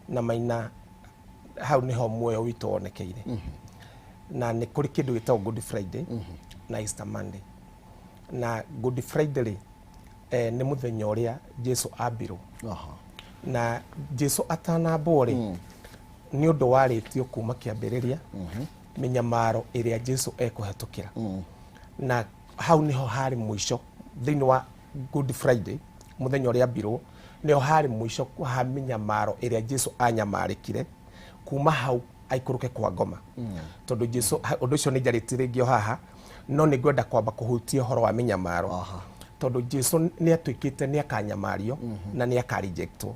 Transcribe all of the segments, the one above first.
Na Maina, hau niho muoyo witũ wonekeire. Na nĩ kũrĩ kĩndũ gĩtagwo Good Friday na Easter Monday. Na Good Friday rĩ, nĩ mũthenya ũrĩa Jesu ambirwo. Na Jesu atanambwo rĩ, nĩ ũndũ warĩtio kuma kĩambĩrĩria, mĩnyamaro ĩrĩa Jesu ekũhetũkĩra. Na hau niho harĩ mũico thĩinĩ wa Good Friday, mũthenya ũrĩa ambirwo, nĩho harĩ mũico ha mĩnyamaro ĩrĩa Jesu anyamarĩkire kuma hau aikũrũke kwa ngoma. Tondũ Jesu, ũndũ ũcio nĩ njarĩtie rĩngĩ o haha, no nĩ ngwenda kwamba kũhutia ũhoro wa mĩnyamaro. Tondũ Jesu nĩ atuĩkĩte nĩ akanyamario na nĩ akarejectwo.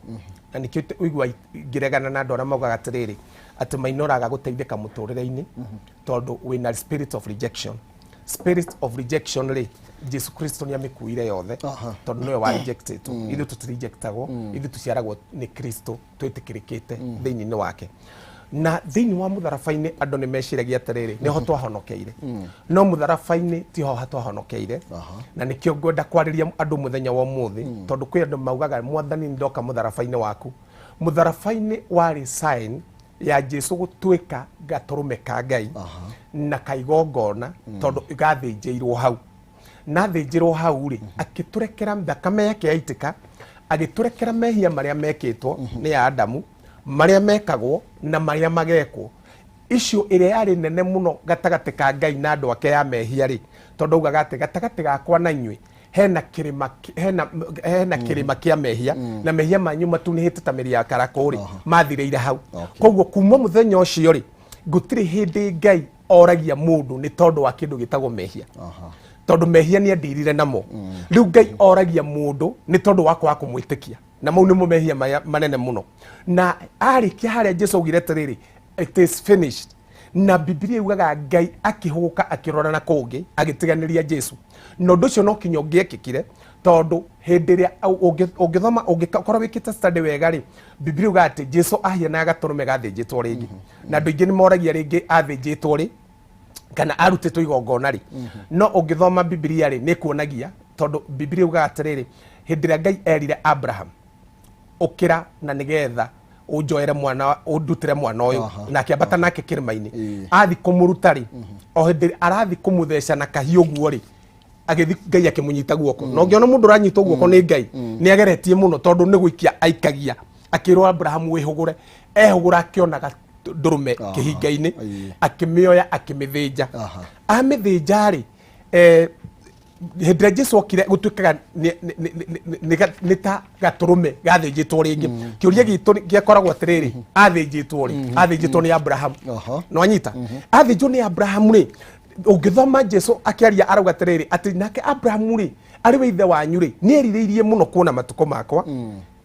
Na nĩkĩo ũigua ngĩregana na andũ arĩa maugaga atĩrĩrĩ, atĩ Maina ũraga gũteithĩka mũtũrĩre-inĩ tondũ wĩna spirit of rejection. Spirit of rejection rĩ, Jesu Kristo nĩ amĩkuire yothe, tondũ nĩwe wa rejected. Ithuĩ tũtirejectagwo, ithuĩ tũciaragwo nĩ Kristo, twĩtĩkĩrĩkĩte thĩinĩ wake. Na thĩinĩ wa mũtharaba-inĩ andũ nĩ meciragia atĩrĩrĩ, nĩho twahonokeire. No mũtharaba-inĩ tiho twahonokeire. Na nĩkĩo ngwenda kwarĩria andũ mũthenya wa ũmũthĩ, tondũ kwĩ andũ maugaga, Mwathani, nĩ ndoka mũtharaba-inĩ waku. Mũtharaba-inĩ warĩ sign ya Jesu gũtuĩka gatũrũme ka Ngai na kaigongona, tondũ gathĩnjĩirwo hau. Na thĩnjĩrwo hau rĩ, akĩtũrekera thakame yake yaitĩka, agĩtũrekera mehia marĩa mekĩtwo nĩ Adamu, marĩa mekagwo na marĩa magekwo. Icio ĩrĩa yarĩ nene mũno gatagatĩ ka Ngai na andũ ake ya mehia rĩ, tondũ augaga atĩ gatagatĩ gakwa na inyuĩ hena kĩrĩma, hena kĩrĩma kĩa mehia, na mehia manyu matunĩhĩte ta mĩri ya karakũ rĩ, mathirĩire hau. Koguo kuma mũthenya ũcio rĩ, gũtirĩ hĩndĩ Ngai oragia mũndũ nĩ tondũ wa kĩndũ gĩtagwo mehia, tondũ mehia nĩ andirire namo. Rĩu Ngai oragia mũndũ nĩ tondũ wa kwaga kũmwĩtĩkia, na mau nĩmo mehia maya manene mũno. Na arĩkia harĩa Jesu augire atĩrĩrĩ, "It is finished." Na Bibilia yugaga Ngai akĩhũgũka akĩrora na kũngĩ, agĩtiganĩria Jesu. Na ũndũ ũcio no kinya ũngĩekĩkire, tondũ hĩndĩ ĩrĩa ũngĩthoma, ũngĩkorwo wĩkĩte study wega rĩ, Bibilia yugaga atĩ Jesu ahianaga gatũrũme gathĩnjĩtwo rĩngĩ. Na andũ aingĩ nĩ moragia rĩngĩ athĩnjĩtwo rĩ kana arutĩtwo igongona rĩ. No ũngĩthoma Bibilia rĩ, nĩ kuonagia, tondũ Bibilia yugaga atĩrĩrĩ, hĩndĩ ĩrĩa Ngai erire Abraham, "Ũkĩra na nĩgetha ũnjoere mwana, ũndutĩre mwana ũyũ," na akĩambata nake kĩrĩma-inĩ, athi kũmũruta rĩ, o hĩndĩ arathi kũmũtheca na kahiũ ũguo rĩ, agĩthi Ngai akĩmũnyita guoko. Na ũngĩona mũndũ ũranyitwo guoko nĩ Ngai, nĩ ageretie mũno, tondũ nĩ gũikia aikagia. Akĩrwo, "Abrahamu, wĩhũgũre." Ehũgũra, akĩona ndũrũme kĩhinga-inĩ, akĩmĩoya, akĩmĩthĩnja. Amĩthĩnja rĩ, hĩndĩ ĩrĩa Jesu okire gũtuĩkaga nĩ ta gatũrũme gathĩnjĩtwo rĩngĩ. Kĩũria gitũ gĩakoragwo atĩrĩrĩ, athĩnjĩtwo rĩ? Athĩnjĩtwo nĩ Abrahamu. Nĩwanyita? Athĩnjwo nĩ Abrahamu rĩ, ũngĩthoma Jesu akĩaria arauga atĩrĩrĩ, atĩ nake Abrahamu rĩ, arĩ we ithe wanyu rĩ, nĩ erirĩirie mũno kuona matukũ makwa,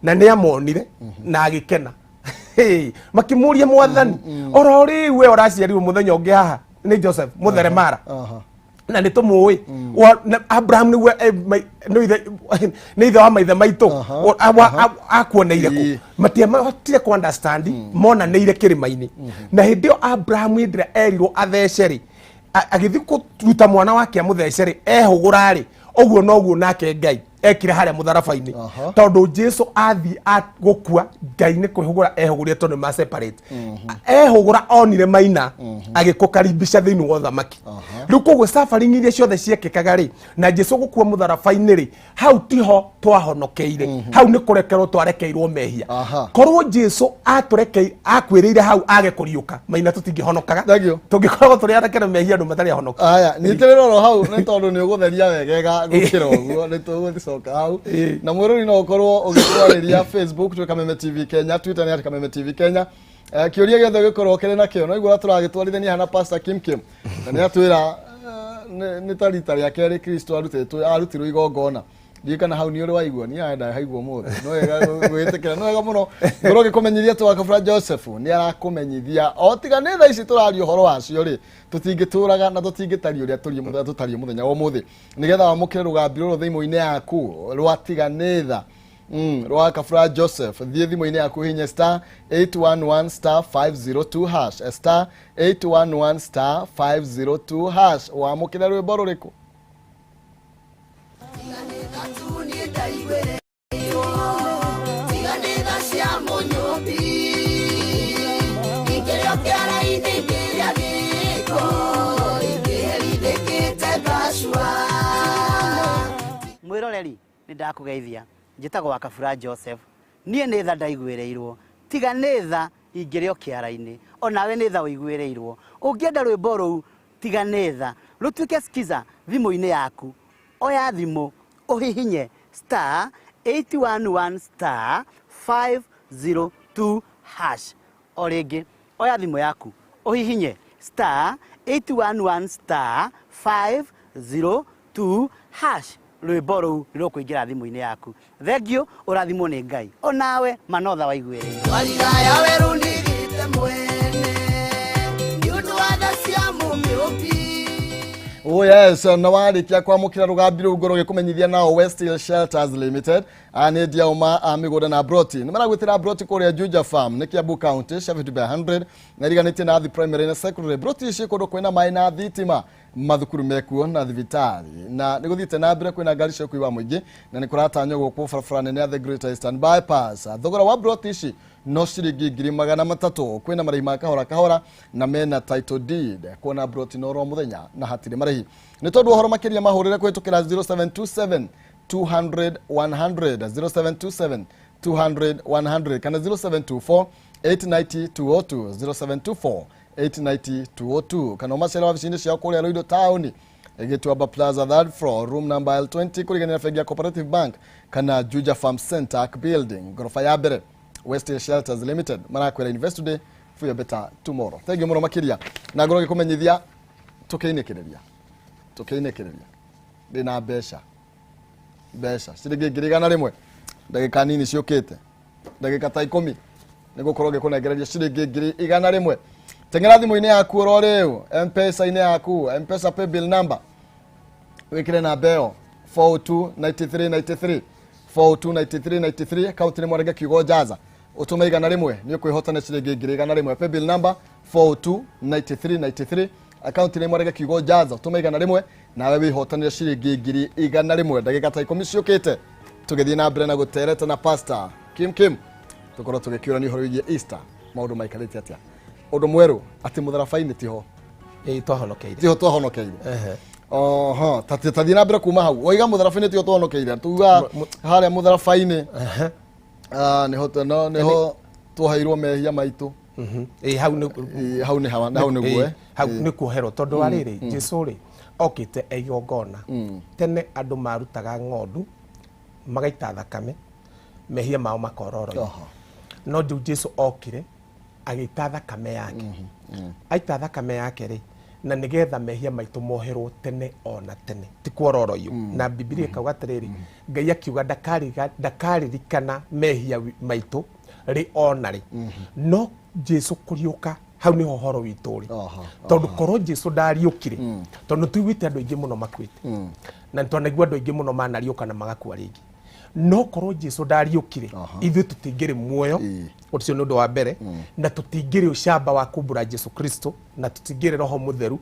na nĩ amonire na agĩkena. Hey, makĩmũria, "Mwathani, oro rĩu we ũraciarirwo mũthenya ũngĩ haha nĩ Joseph mũtheremara na nĩ tũmũĩ Abraham nĩwe, nĩ ithe wa maithe maitũ, akuoneire kũ?" Matiahotire ku understand. Monanĩire kĩrĩma-inĩ. Na hĩndĩ ĩyo Abraham, hĩndĩ ĩrĩa erirwo athece rĩ, agĩthiĩ kũruta mwana wake amũthece rĩ, ehũgũra rĩ, ũguo noguo nake Ngai ekire harĩa mũtharaba-inĩ. Tondũ Jesu athiĩ gũkua, Ngai nĩ kwĩhũgũra ehũgũrire, tondũ nĩ ma separate. Ehũgũra onire Maina agĩkũkaribisha thĩinĩ wa ũthamaki. Rĩu koguo suffering iria ciothe ciekĩkaga rĩ, na Jesu gũkua mũtharaba-inĩ rĩ, hau tiho twahonokeire. Hau nĩ kũrekerwo twarekeirwo mehia. Korwo Jesu atũrekeire, akwĩrĩire hau age kũriũka, Maina, tũtingĩhonokaga. Thank you. Tũngĩkoragwo tũrĩ arekere mehia andũ matarĩ ahonoku. Aya, nyitĩrĩra oro hau, nĩ tondũ nĩ ũgũtheria wegega gũkĩra ũguo. Nĩ tũgũcoka hau. Na mwĩrori, no ũkorwo ũgĩtwarĩria Facebook, twĩ Kameme TV Kenya, Twitter nĩ @KamemeTV Kenya. Kĩũria gĩothe ũgĩkorwo ũkĩrĩ nakĩo, no igua tũragĩtwarithania hana Pastor Kim Kim, na nĩ atwĩra nĩ ta rita rĩa kerĩ Kristo arutĩtwo, arutirwo igongona. Ndiũĩ kana hau nĩ ũrĩ waigua. Niĩ enda haigua ũmũthĩ, no wega gwĩtĩkĩra, no wega mũno ngorwo ngĩkũmenyithia atĩ Wakabura Joseph nĩ arakũmenyithia o tiga nĩ thaa ici tũraria ũhoro wacio rĩ, tũtingĩtũraga na tũtingĩtaria ũrĩa tũriĩ mũthenya, tũtariĩ mũthenya wa ũmũthĩ, nĩgetha wamũkĩre rũgambi rũrũ thimũ-inĩ yaku rwa tiga nĩ tha rwa Kabura Joseph. Thiĩ thimũ-inĩ yaku, hihinye *811*502#, *811*502#, wamũkĩre rwĩmbo rũrĩkũ? Tiganĩtha cia mũnyũmbi. Ndakũgeithia, njĩtagwo Wakabura Joseph. Niĩ nĩ tha ndaiguĩrĩirwo, tiga nĩ tha ingĩrĩ o kĩara-inĩ. Onawe nĩ tha ũiguĩrĩirwo. Ũngĩenda rwĩmbo rũu tiga nĩ tha rũtuĩke skiza thimũ-inĩ yaku, oya thimũ ũhihinye star 811 star 502 hash. O rĩngĩ, oya thimũ yaku ũhihinye star 811 star 502 hash, rwĩmbo rũu nĩ rũkũingĩra thimũ-inĩ yaku. Thengiũ, ũrathimwo nĩ Ngai. Onawe manotha waiguĩrĩirwo. Galilaya werũ ndigĩte mwene nĩ ũndũ wa tha cia Mũmĩũmbi. Oh yes, na warĩkia kwamũkĩra rũgambi rũu ngoro gĩkũmenyithia nao West Hill Shelters Limited nĩ endia uma a mĩgũnda na broti. Nĩ maragwĩtĩra broti kũrĩa Juja Farm nĩ Kiambu County, 70 by 100 na iriganĩtie na Athi Primary na Secondary. Broti ici kũndũ kwĩna maĩ na thitima, mathukuru mekuo na thibitarĩ, na nĩ gũthiĩte na mbere kwĩna ngari cia ũkuui wa mũingĩ na nĩ kũratanywo gwakwo barabara nene ya The Greater Eastern Bypass. Thogora wa broti ici no ciringi 300,000. Kwĩna marĩhi ma kahora kahora na mena title deed. Kuona broti no ro mũthenya na hatirĩ marĩhi. Nĩ tondũ ũhoro makĩria mahũrĩre kũhĩtũkĩra 0727 200 100, 0727 200 100 kana 0724 890 202, 0724 890 202, kana ũmacere wabici-inĩ ciao kũrĩa Ruiru Town, Gĩtuamba Plaza, third floor, room number L20, kũrigania na bengi ya Cooperative Bank, kana Juja Farm Center Building, ngoroba ya mbere. West Hill Shelters Limited marakwĩra invest today for your better tomorrow. Thank you mũno makĩria, na ngorwo ngĩkũmenyithia tũkĩinĩkĩrĩria ndĩna mbeca ciringi 100,000 ndagĩka nini ciũkĩte, ndagĩka ta 10 nĩ gũkorwo ngĩkũnengereria ciringi 100,000. Teng'era thimũ-inĩ yaku oro rĩu, M-Pesa-inĩ yaku, M-Pesa paybill number wĩkĩre namba ĩyo 4029393, 4029393. Akaunti nĩ mwarenge kiugo jaza, ũtũme 100, nĩ ũkwĩhotana ciringi 100,000. Paybill number 4029393, akaunti nĩ mwarenge kiugo jaza, ũtũme 100 nawe wĩhotanĩre ciringi 100,000. Ndagĩka ta 10 ciũkĩte tũgĩthiĩ na mbere na gũtereta na Pastor Kim Kim, tũkorwo tũgĩkĩũrania ũhoro wĩgiĩ Easter, maũndũ maikarĩte atĩa, ũndũ mwerũ atĩ mũtharaba-inĩ tiho Ĩĩ, twahonokeire. Tiho twahonokeire. Ehe. Oho, tathiĩ na mbere kuma hau waiga mũtharaba-inĩ tiho twahonokeire, tuga harĩa mũtharaba-inĩ nĩho no nĩho twoheirwo mehia maitũ. Ĩĩ, hau nĩ Ĩĩ, hau nĩ hawa hau nĩguo. Ĩĩ, hau nĩ kuoherwo, tondũ wa rĩrĩ, Jesu rĩ okĩte e igongona. Tene andũ marutaga ng'ondu magaita thakame, mehia mao makororo. No rĩu Jesu okire agĩita thakame yake, aita thakame yake rĩ, na nĩgetha mehia maitũ moherwo tene ona tene, ti kuororoio. Na Bibilia ĩkauga atĩrĩrĩ, Ngai akiuga ndakaririkana mehia maitũ rĩ ona rĩ. No Jesu kũriũka, hau nĩho ũhoro witũ ũrĩ. Tondũ korwo Jesu ndariũkire, tondũ nĩtũiguĩte andũ aingĩ mũno makuĩte na nĩtwanaigua andũ aingĩ mũno manariũka na magakua rĩngĩ, no korwo Jesu ndariũkire, ithuĩ tũtingĩrĩ muoyo. Ũcio nĩ ũndũ wa mbere, na tũtingĩrĩ ũcamba wa kumbũra Jesu Kristo, na tũtingĩrĩ Roho Mũtheru.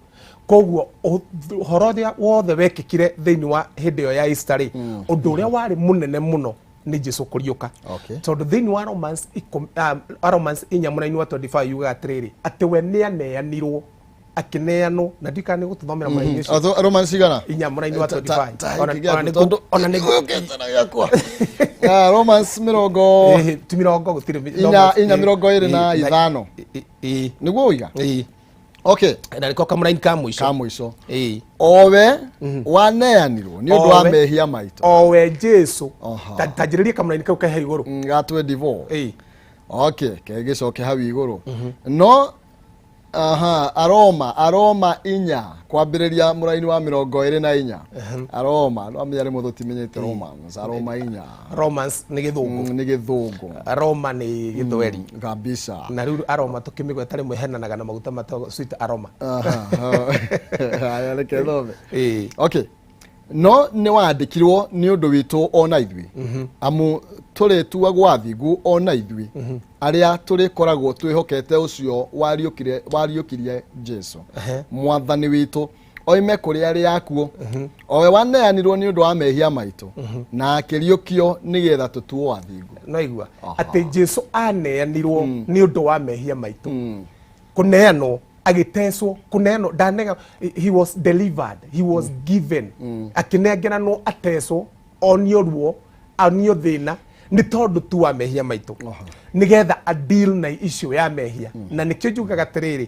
Koguo ũhoro ũrĩa wothe wekĩkire thĩinĩ wa hĩndĩ ĩyo ya Easter rĩ, ũndũ ũrĩa warĩ mũnene mũno nĩ Jesu kũriũka. Tondũ thĩinĩ wa Romans Romans 4 mũraini wa 25 yugaga atĩrĩrĩ, atĩ we nĩ aneanirwo, akĩneanwo, na ndikana nĩ gũtũthomera mũraini ũcio. Romans cigana? 4 mũraini wa 25. Ona ona nĩ na gĩakwa. Romans mĩrongo Ĩhĩ, ti mĩrongo gũtirĩ 4 4 25. Ĩĩ. Nĩguo ũiga. Ĩĩ. Okay. Na nĩko kamũraini ka mũico. Ka mũico. Ĩĩ. Owe waneanirwo nĩ ũndũ wa Owe. mehia maitũ. Owe Jesu. Tanjĩrĩrie kamũraini kau kehe igũrũ. Ga 24. Ĩĩ. Okay, kegĩcoke hau igũrũ. No aha, Aroma 4 kwambĩrĩria mũraini wa 24. Aroma, no amenya rĩmwe tũtimenyete Romans, Aroma 4. Romans nĩ Gĩthũngũ. Nĩ Gĩthũngũ. Roma nĩ Gĩthweri. Kabisa. Na rĩu aroma tũkĩmĩgweta rĩmwe henanaga na maguta matagwo sweet aroma. Aha, haya reke thome. Ĩĩ. Okay, no nĩ wandĩkirwo nĩ ũndũ witũ ona ithuĩ, amu tũrĩtuagwo athingu ona ithuĩ arĩa tũrĩkoragwo twĩhokete ũcio wariũkirie Jesu Mwathani witũ oime kũrĩ arĩa akuũ, owe waneanirwo nĩ ũndũ wa mehia maitũ na akĩriũkio nĩgetha tũtuo athingu. No igua atĩ Jesu aneanirwo nĩ ũndũ wa mehia maitũ, kũneanwo, agĩtecwo, kũneanwo, ndanega, he was delivered, he was given, akĩnengeranwo atecwo. Onio ruo, onio thĩna nĩ tondũ tu wa mehia maitũ, nĩgetha a deal na issue ya mehia. Na nĩkĩo njugaga atĩrĩrĩ,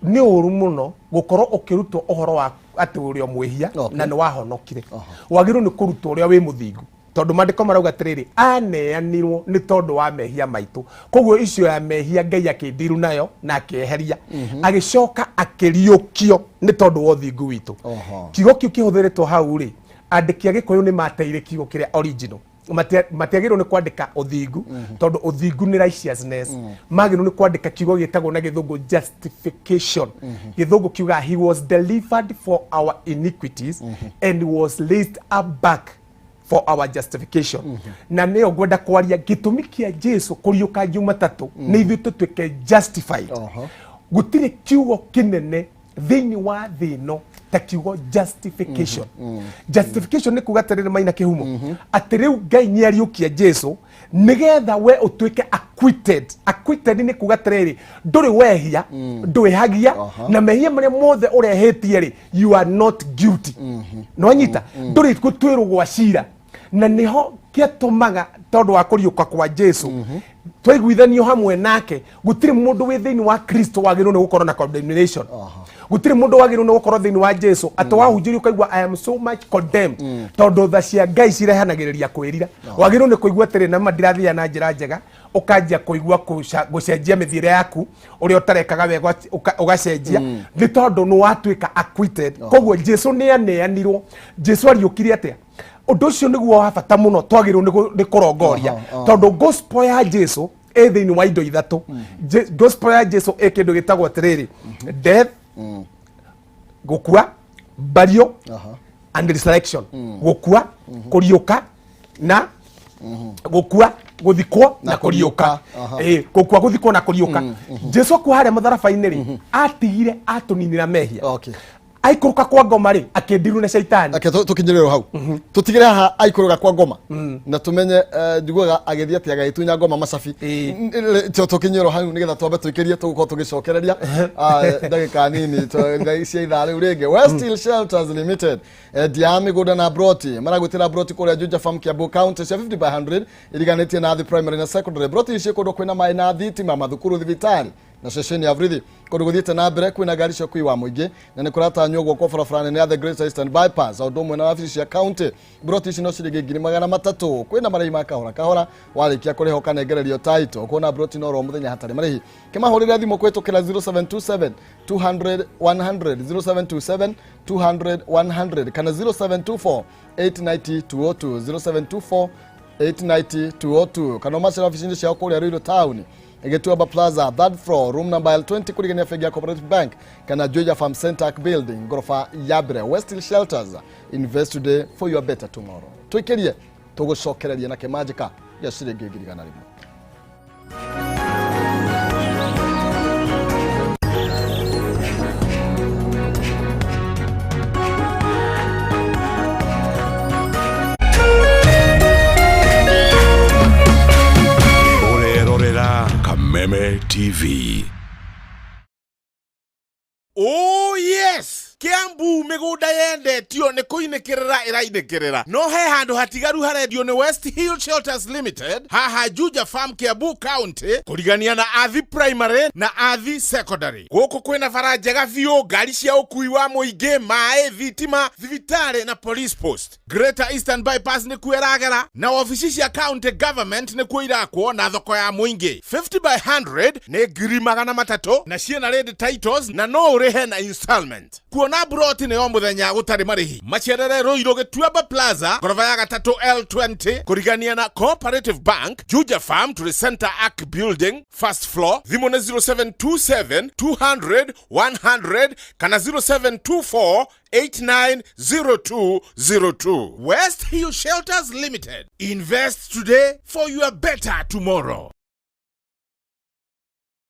nĩ ũru mũno gũkorwo ũkĩrutwo ũhoro wa atĩ ũrĩ o mwĩhia na nĩ wahonokire. Wagĩrĩirwo nĩ kũrutwo ũrĩa wĩ mũthingu, tondũ maandĩko marauga atĩrĩrĩ, aneanirwo nĩ tondũ wa mehia maitũ. Koguo icio ya mehia Ngai akĩndiru nayo na akĩeheria, agĩcoka akĩriũkio nĩ tondũ wa ũthingu witũ. Kiugo kĩu kĩhũthĩrĩtwo hau rĩ, andĩki a Gĩkũyũ nĩ mateire kiugo kĩrĩa original. Matiagĩrĩirwo nĩ kwandĩka ũthingu, tondũ ũthingu nĩ righteousness. Magĩrĩirwo nĩ kwandĩka kiugo gĩtagwo na Gĩthũngũ justification. Gĩthũngũ kiuga, "He was delivered for our iniquities and was raised up back for our justification." Na nĩyo ngwenda kwaria, gĩtũmi kĩa Jesu kũriũka Jumatatũ nĩ ithuĩ tũtuĩke justified. Gũtirĩ kiugo kĩnene thĩinĩ wa thĩ ĩno ta kiugo justification. Justification nĩ kuga atĩrĩrĩ, Maina Kĩhumo, atĩ rĩu Ngai nĩ ariũkia Jesu nĩgetha we ũtuĩke acquitted. Acquitted nĩ kuga atĩrĩrĩ, ndũrĩ wehia, ndwĩhagia, na mehia marĩa mothe ũrehĩtie rĩ, you are not guilty. Nĩwanyita? Ndũrĩ gũtuĩrwo gwa cira. Na nĩho kĩatũmaga, tondũ wa kũriũka kwa Jesu, twaiguithanio hamwe nake. Gũtirĩ mũndũ wĩ thĩinĩ wa Kristo wagĩrĩirwo nĩ gũkorwo na condemnation. Gũtirĩ mũndũ wagĩrĩirwo nĩ gũkorwo thĩinĩ wa Jesu atĩ wahunjĩrio ũkaigua, "I am so much condemned," tondũ tha cia Ngai cirehanagĩrĩria kwĩrira. Wagĩrĩirwo nĩ kũigua atĩrĩ, nama ndirathiĩa na njĩra njega, ũkanjia kũigua gũcenjia mĩthiĩre yaku, ũrĩa ũtarekaga wega ũgacenjia, nĩ tondũ nĩ watuĩka acquitted. Koguo Jesu nĩ aneanirwo. Jesu ariũkire atĩa? Ũndũ ũcio nĩguo wa bata mũno twagĩrĩirwo nĩ kũrongoria, tondũ gospel ya Jesu ĩ thĩinĩ wa indo ithatũ. Gospel ya Jesu ĩ kĩndũ gĩtagwo atĩrĩrĩ, death, gũkua, burial and resurrection. Gũkua, kũriũka, na gũkua, gũthikwo na kũriũka. Ĩ, gũkua, gũthikwo na kũriũka. Jesu akua harĩa mũtharaba-inĩ rĩ, atigire atũninĩra mehia. Aikũrũka kwa ngoma rĩ, akĩndirwo na caitani. Reke tũkinyĩrĩrwo hau, tũtigĩre haha aikũrũka kwa ngoma na tũmenye njiguaga agĩthiĩ atĩ agagĩtunya ngoma macabi. Tũkinyĩrwo hau nĩgetha twambe tũikĩrie, tũgũkorwo tũgĩcokereria ndagĩka nini cia ithaa rĩu rĩngĩ. West Hill Shelters Limited, endia a mĩgũnda na broti, maragwĩtĩra broti kũrĩa Juja Farm, Kiambu County, cia 50 by 100, iriganĩtie na Athi Primary na Secondary. Broti ici kũndũ kwĩna maĩ na thitima, mathukuru, thibitarĩ na ceceni ya borithi, kũndũ gũthiĩte na mbere, kwĩna ngari cia ũkui wa mũingĩ, na nĩ kũratanywo gwakwo barabara nene ya the Great Eastern Bypass, o ũndũ ũmwe na wabici cia county. Broti ici no ciringi 300,000. Kwĩna marĩhi ma kahora kahora, warĩkia kũrĩha ũkanengererio title. Kuona broti no ro mũthenya hatarĩ marĩhi, kĩmahũrĩre thimũ kũhĩtũkĩra 0727 200 100, 0727 200 100, kana 0724 890 202, 0724 890 202, kana ũmacere wabici-inĩ ciao kũrĩa Ruiru Town, Gĩtuamba Plaza, third floor, room number L20, kũrigania bengi ya Cooperative Bank, kana Juja Farm Center Building, ngoroba ya mbere. West Hill Shelters, invest today for your better tomorrow. Tũikĩrie, tũgũcokereria na kĩmanjĩka gĩa ciringi 100,000. Ũrerorera Kameme TV. Oh yes, Kiambu mĩgũnda yendetio nĩ kũinĩkĩrĩra ĩrainĩkĩrĩra, no he handũ hatigaru harendio nĩ West Hill Shelters Limited haha Juja Farm, Kiambu County, kũrigania na Athi Primary na Athi Secondary. Gũkũ kwĩna bara njega biũ, ngari cia ũkui wa mũingĩ, maĩ, thitima, thibitarĩ na police post. Greater Eastern Bypass nĩkuo ĩragera, na wabici cia county government nĩkuo irakwo, na thoko ya mũingĩ. 50 by 100 nĩ 300,000, na ciĩna ready titles, na no ũrĩhe na installment. Kuona broti nĩ o mũthenya gũtarĩ marĩhi, macerere Rũirũ Gĩtuamba Plaza, ngoroba ya gatatũ, L20, kũrigania na Cooperative Bank. Juja Farm, tũrĩ Center Arc Building, first floor. Thimũ nĩ 0727 200 100 kana 0724 890202. West Hill Shelters Limited. Invest today for your better tomorrow.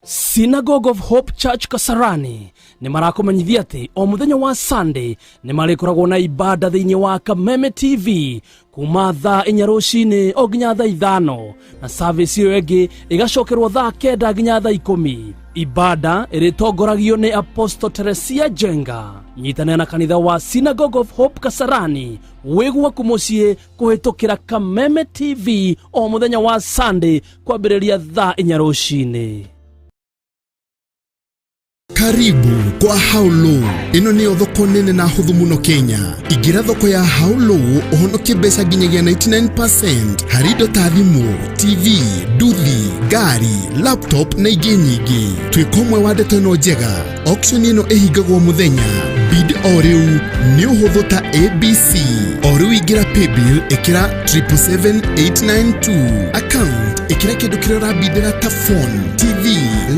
Synagogue of Hope Church Kasarani nĩ marakũmenyithia atĩ o mũthenya wa Sunday nĩ marĩkoragwo na ibada thĩinĩ wa Kameme TV kuma thaa 4 rũcinĩ o nginya thaa 5, na service ĩyo ĩngĩ ĩgacokerwo thaa 9 nginya thaa 10. Ibada ĩrĩtongoragio nĩ Apostle Teresia Jenga. Nyitanĩra na kanitha wa Synagogue of Hope Kasarani wĩ gwaku mũciĩ kũhĩtũkĩra Kameme TV o mũthenya wa Sunday kwambĩrĩria thaa 4 rũcinĩ. Karibu kwa Haulo. Ĩno nĩyo thoko nene na hũthũ mũno Kenya. Ingĩra thoko ya Haulo ũhonokie mbeca nginyagia 99% harĩ indo ta thimũ, TV, nduthi, ngari, laptop na ingĩ nyingĩ. Tuĩka ũmwe wa ndeto ĩno njega. Auction ĩno ĩhingagwo mũthenya. Bid o rĩu nĩ ũhũthũ ta ABC. O rĩu ingĩra paybill ĩkĩra 777892. Account ĩkĩra kĩndũ kĩrĩa ũrabindĩra ta phone, TV,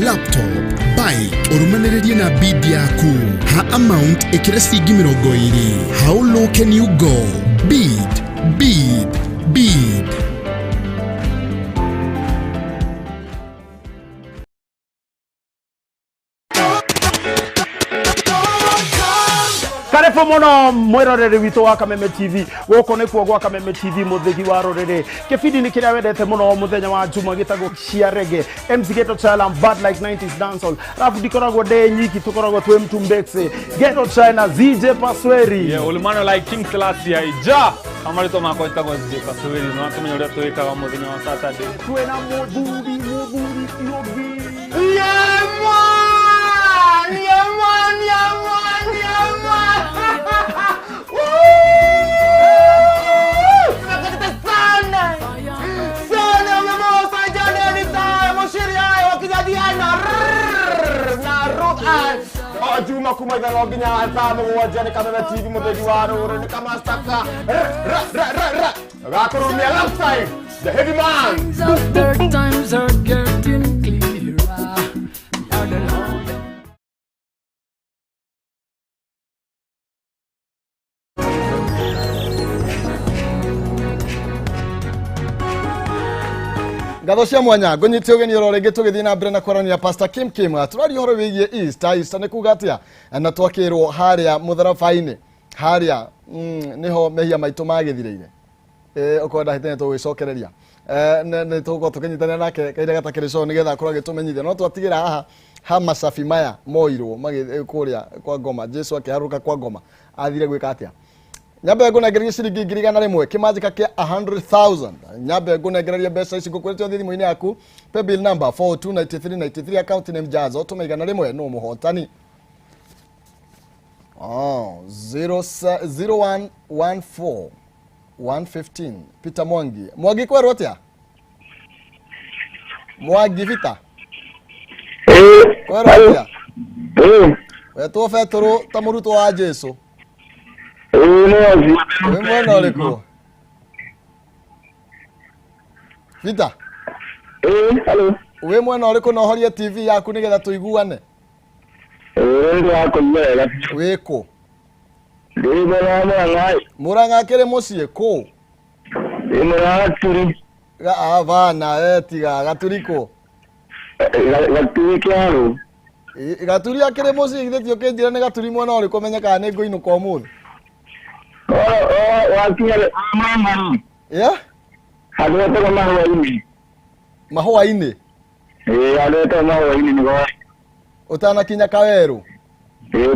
laptop, bike, ũrũmanĩrĩrie na bid yaku. Ha amount ĩkĩra ciringi 20. How low can you go? Bid, bid, bid. Karibu muno mwiroreri witũ wa Kameme TV. Gũkũ nĩkuo gwa Kameme TV, mũthĩgi wa rũrĩrĩ. Kĩbindi nĩ kĩrĩa wendete mũno mũthenya wa Juma gĩtagwo cia reggae. MC Ghetto Child, I'm bad like 90s dancehall. Alafu ndikoragwo ndĩ nyiki, tũkoragwo twĩ Mtumbekse. Ghetto China, ZJ Pasweri. Yeah, ulimano like King Selassie aija. Kama rĩtwa makwa njĩtagwo ZJ Pasweri, no tũmenye ũrĩa twĩkaga mũthenya wa Saturday. Twĩna mũthuri ũngĩ. Yeah man! Yeah man! Yeah man! Yeah man! Juma kuma ithano nginya thaa 7 nĩ Kameme TV mũthĩgi wa rũrĩ nĩ kamastaka gakũrumia alongside the heavy man. The times are getting clearer. Ngatho cia mwanya ngũnyite ũgeni oro rĩngĩ tũgĩthiĩ na mbere na kwaranĩria Pastor Kim Kim. Tũraria ũhoro wĩgiĩ Easter. Easter nĩ kuga atĩa? Na twakĩrwo harĩa mũtharaba-inĩ harĩa nĩho mehia maitũ magĩthirĩire. Okorwo ndahĩtania tũgwĩcokereria nĩ tũgũkorwo tũkĩnyitanĩra nake kahinda gatakĩrĩ coo nĩgetha akorwo agĩtũmenyithia. No twatigĩra haha ha macabi maya moirwo magĩthiĩ kũrĩa kwa ngoma. Jesu akĩharũrũka kwa ngoma athire gwĩka atĩa? Nyambe ngũnengererie ciringi 100,000 kĩmanjĩka kĩa 100,000. Nyambe ngũnengererie mbeca ici ngũkwĩrĩte ũthiĩ thimũ-inĩ yaku. Paybill number 429393, account name Jazo, tũma 100 no mũhotani. Oh, 0114 115 Peter Mwangi. Mwangi kwerwo atĩa? Mwangi Peter. Kwerwo atĩa? Wetwo Betũrũ ta mũrutwo wa Jesu. Wĩ mwena ũrĩkũ? Peter? Wĩ mwena ũrĩkũ na ũhorie TV yaku nĩgetha tũiguane? Wĩ kũ? Mũrang'a kĩrĩ mũciĩ kũ? Bana, tiga Gaturi kũ? Gaturi akĩrĩ mũciĩ githĩ ti ũkĩnjĩra nĩ Gaturi mwena ũrĩkũ menye kana nĩ ngũinũka ũmũthĩ? Yeah? Mahũa-inĩ? Ũtanakinya Kawerũ? Nĩ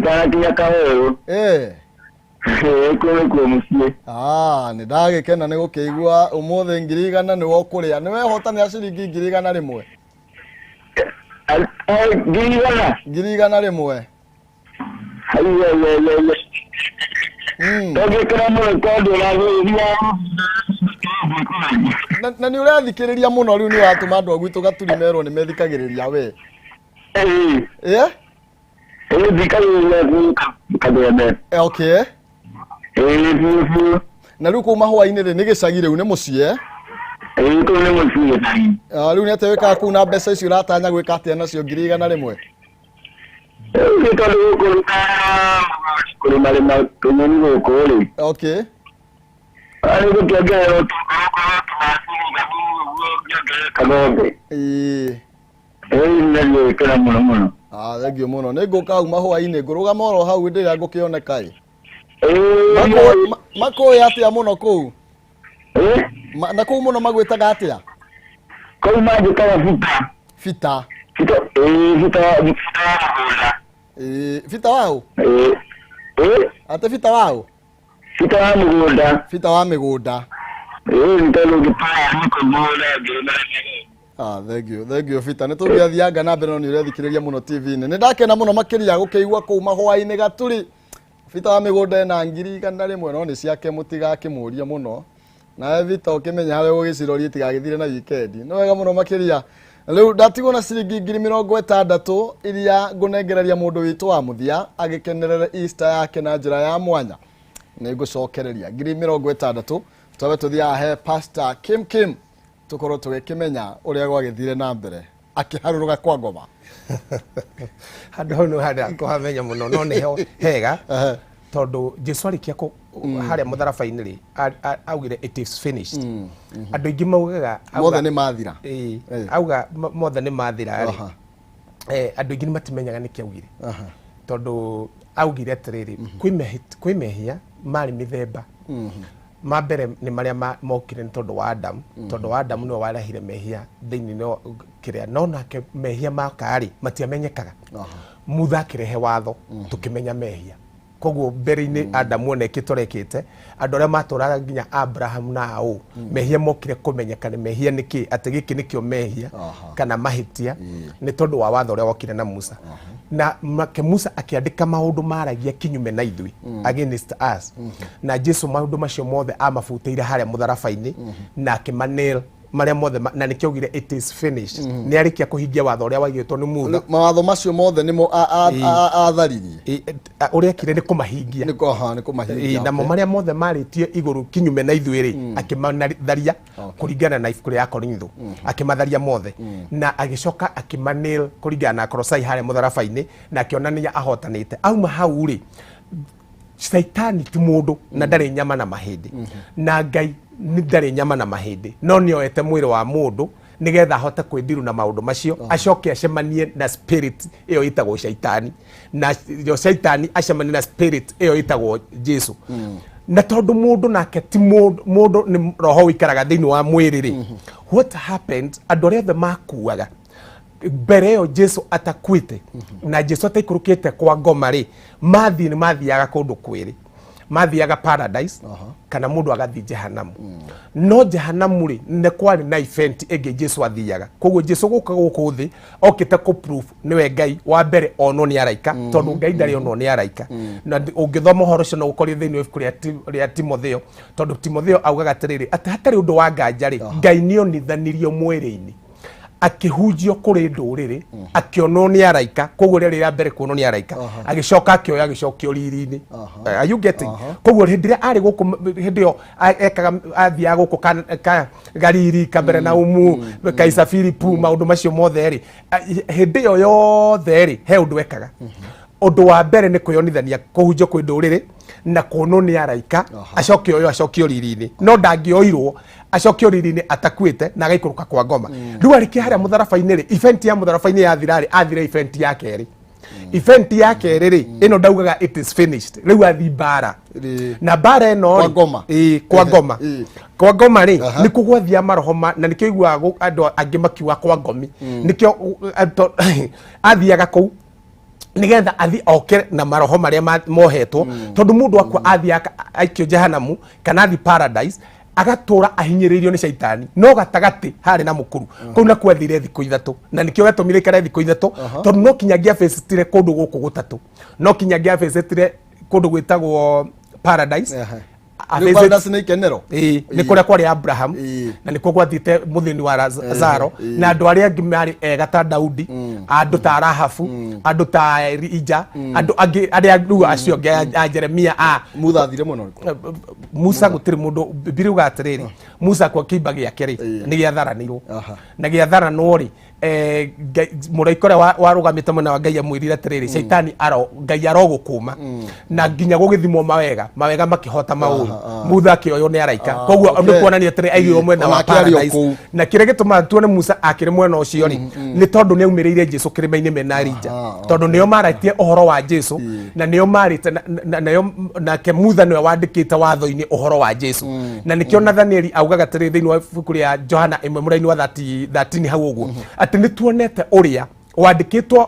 ndagĩkena nĩ gũkĩigua ũmũthĩ 100,000 nĩwe ũkũrĩa. Nĩ wehotanĩra ciringi 100,000? 100,000. Na nĩ ũrathikĩrĩria mũno rĩu nĩ ũratũma andũ a gwitũ Gaturi merwo nĩ methikagĩrĩria we. Okay. Na rĩu kũu mahũa-inĩ rĩ nĩ gĩcagi rĩu nĩ mũciĩ? Rĩu nĩ atĩa wĩkaga kũu na mbeca icio ũratanya gwĩka atĩa nacio 100,000? Okay. Ĩĩ nĩ ngwĩkĩra mũno mũno. Ah, thengiũ mũno. Nĩ ngũka hau mahũa-inĩ, ngũrũgama oro hau hĩndĩ ĩrĩa ngũkĩoneka ĩ. Ĩĩ. Makũĩ atĩa mũno kũu? Na kũu mũno magwĩtaga atĩa? Kũu manjĩtaga Bita. Bita. Bita, ĩĩ Bita, Bita wa mũgũnda. Ĩĩ, Bita waũ? Ĩĩ. Ĩĩ. Atĩ Bita waũ? Bita wa mũgũnda. Bita wa mĩgũnda. Ĩĩ nĩ tondũ ngĩtaya nĩ kũmũra ngĩrĩmĩra. Ah, thank you, thank you Bita. Nĩ tũngĩathianga na mbere no nĩ ũrethikĩrĩria mũno TV-inĩ. Nĩ ndakena mũno makĩria gũkĩigua kũu mahũa-inĩ Gaturi. Bita wa mĩgũnda ena 100,000 no nĩ ciake mũtigakĩmũrie mũno. Nawe Bita ũkĩmenya harĩa ũgũgĩciroria itigagĩthire na weekend. Nĩ wega mũno makĩria. Rĩu ndatigwo na ciringi 60,000 iria ngũnengereria mũndũ witũ wa mũthia agĩkenerere Easter yake na njĩra ya mwanya. Nĩ ngũcokereria 60,000 twabe tũthiaga he Pastor Kim Kim tũkorwo tũgĩkĩmenya ũrĩa gwagĩthire na mbere akĩharũrũka kwa ngoma. Handũ hau nĩ handũ kũhamenya mũno no nĩho hega tondũ Jesu arĩkia harĩa mũtharaba-inĩ rĩ augire it is finished. Andũ aingĩ maugaga mothe nĩ mathira. Ĩĩ, auga mothe nĩ mathira rĩ, andũ aingĩ nĩ matimenyaga nĩkĩ augire tondũ augire atĩrĩrĩ, kwĩ mehia marĩ mĩthemba. Ma mbere nĩ marĩa mokire nĩ tondũ wa Adamu, tondũ wa Adamu nĩwe warehire mehia thĩinĩ no kĩrĩa, no nake mehia maka rĩ matiamenyekaga. Mutha akĩrehe watho tũkĩmenya mehia. Koguo mbere-inĩ Adamu ona ekĩte ũrĩa ekĩte, andũ arĩa matũraga nginya Abraham na aũ, mehia mokire kũmenyeka nĩ mehia nĩkĩ, atĩ gĩkĩ nĩkĩo mehia kana mahĩtia nĩ tondũ wa watho ũrĩa wokire na Musa. Na make Musa akĩandĩka maũndũ maragia kinyume na ithuĩ, against us. Na Jesu maũndũ macio mothe amabutĩire harĩa mũtharaba-inĩ na akĩmanail marĩa mothe na nĩkĩo augire it is finished. Nĩ arĩkia kũhingia watho ũrĩa waigĩtwo nĩ Mutha. Mawatho macio mothe nĩmo atharirie. Ũrĩa ekire nĩ kũmahingia. Nĩ kũmahingia. Namo marĩa mothe marĩtie igũrũ kinyume na ithuĩ rĩ, akĩmatharia kũringana na ibuku rĩa Korintho, akĩmatharia mothe na agĩcoka akĩmanail kũringana na Kolosai harĩa mũtharaba-inĩ na akĩonania ahotanĩte. Auma hau rĩ, Shaitani ti mũndũ na ndarĩ nyama na mahĩndĩ, na Ngai nĩ ndarĩ nyama na mahĩndĩ, no nĩ oete mwĩrĩ wa mũndũ nĩgetha ahote kwĩndiru na maũndũ macio, acoke acemanie na spirit ĩyo ĩtagwo Shaitani, na yo Shaitani acemanie na spirit ĩyo ĩtagwo Jesu. Na tondũ mũndũ nake ti mũndũ, mũndũ nĩ roho ũikaraga thĩinĩ wa mwĩrĩ rĩ, what happened, andũ arĩa othe makuaga mbere ĩyo Jesu atakuĩte na Jesu ataikũrũkĩte kwa ngoma rĩ, mathiĩ nĩ mathiaga kũndũ kwĩrĩ, mathiaga paradise kana mũndũ agathiĩ jehanamu. No jehanamu rĩ, nĩ kwarĩ na event ĩngĩ Jesu athiaga. Koguo Jesu gũka gũkũ thĩ okĩte kũ proof nĩwe Ngai wa mbere onwo nĩ araika, tondũ Ngai ndarĩ onwo nĩ araika. Na ũngĩthoma ũhoro ũcio no ũkorwo thĩinĩ wa ibuku rĩa Timotheo, tondũ Timotheo augaga atĩrĩrĩ, atĩ hatarĩ ũndũ wa nganja rĩ, Ngai nĩonithanirio mwĩrĩ-inĩ, akĩhunjio kũrĩ ndũrĩrĩ, akĩonwo nĩ araika. Koguo rĩarĩ rĩa mbere kuonwo nĩ araika, agĩcoka akĩoya agĩcokio riri-inĩ. Are you getting? Koguo hĩndĩ ĩrĩa arĩ gũkũ, hĩndĩ ĩyo ekaga athiaga gũkũ Galili, Kapernaumu, Kaisa Filipu, maũndũ macio mothe rĩ, hĩndĩ ĩyo yothe rĩ, he ũndũ ekaga. Ũndũ wa mbere nĩ kwĩyonithania kũhunjio kwĩ ndũrĩrĩ na kuonwo nĩ araika, acoke oyo acokio riri-inĩ. No ndangĩoirwo acokio riri-inĩ atakuĩte na agaikũrũka kwa ngoma. Rĩu arĩkia harĩa mũtharaba-inĩ rĩ, event ya mũtharaba-inĩ yathira rĩ, athira event ya kerĩ. Event ya kerĩ rĩ, ĩno ndaugaga it is finished. Rĩu athi mbara. Na mbara ĩno rĩ, Kwa ngoma. Ĩĩ, kwa ngoma. Kwa ngoma rĩ, nĩkuo gwathiaga maroho na nĩkĩo iguaga andũ angĩ makiuga kwa ngomi. Nĩkĩo athiaga kũu nigetha athi oke na maroho maria mohetwo, tondu mundu akua athi aikio jehanamu kana athi paradise agatura ahinyiriirio ni shaitani, no gatagati hari na mukuru kuu nakuo athire thiku ithatu, na nikio gatumire ikare thiku ithatu, tondu no kinya ngiabecitire kundu guku gutatu, no kinya ngiabecitire kundu gwitagwo paradise. Rĩu paradise nĩ ikenero? Ĩĩ, nĩ kũrĩa kwarĩ Abraham, na nĩkuo gwathiĩte mũthĩni wa Lazaro, na andũ arĩa angĩ marĩ ega ta Daudi, andũ ta Rahabu, andũ ta Elija, andũ angĩ arĩa rĩu acio angĩ a Jeremia, a Musa athire mũno rĩ? Musa gũtirĩ mũndũ, Bibilia yugaga atĩrĩrĩ, Musa kwa kĩimba gĩake rĩ, nĩ gĩatharanirwo. Na gĩatharanwo rĩ, Mũraika ũrĩa warũgamĩte mwena wa Ngai amwĩrire atĩrĩrĩ, Shaitani aro Ngai arogũkũma, na nginya gũgĩthimwo mawega, mawega makĩhota maũru, Mutha akĩoywo nĩ araika. Koguo nĩ kuonania atĩrĩ aigirwo mwena wa paradise. Na kĩrĩa gĩtũmaga tuone Musa akĩrĩ mwena ũcio rĩ, nĩ tondũ nĩ aumĩrĩire Jesu kĩrĩma-inĩ mena Elija, tondũ nĩo marĩtie ũhoro wa Jesu, na nĩo marĩte nayo, nake Mutha nĩwe wandĩkĩte watho-inĩ ũhoro wa Jesu. Na nĩkĩo Nathanieli augaga atĩrĩ thĩinĩ wa ibuku rĩa Johana 1 mũraini wa 13 hau ũguo, atĩ nĩ tuonete ũrĩa wandĩkĩtwo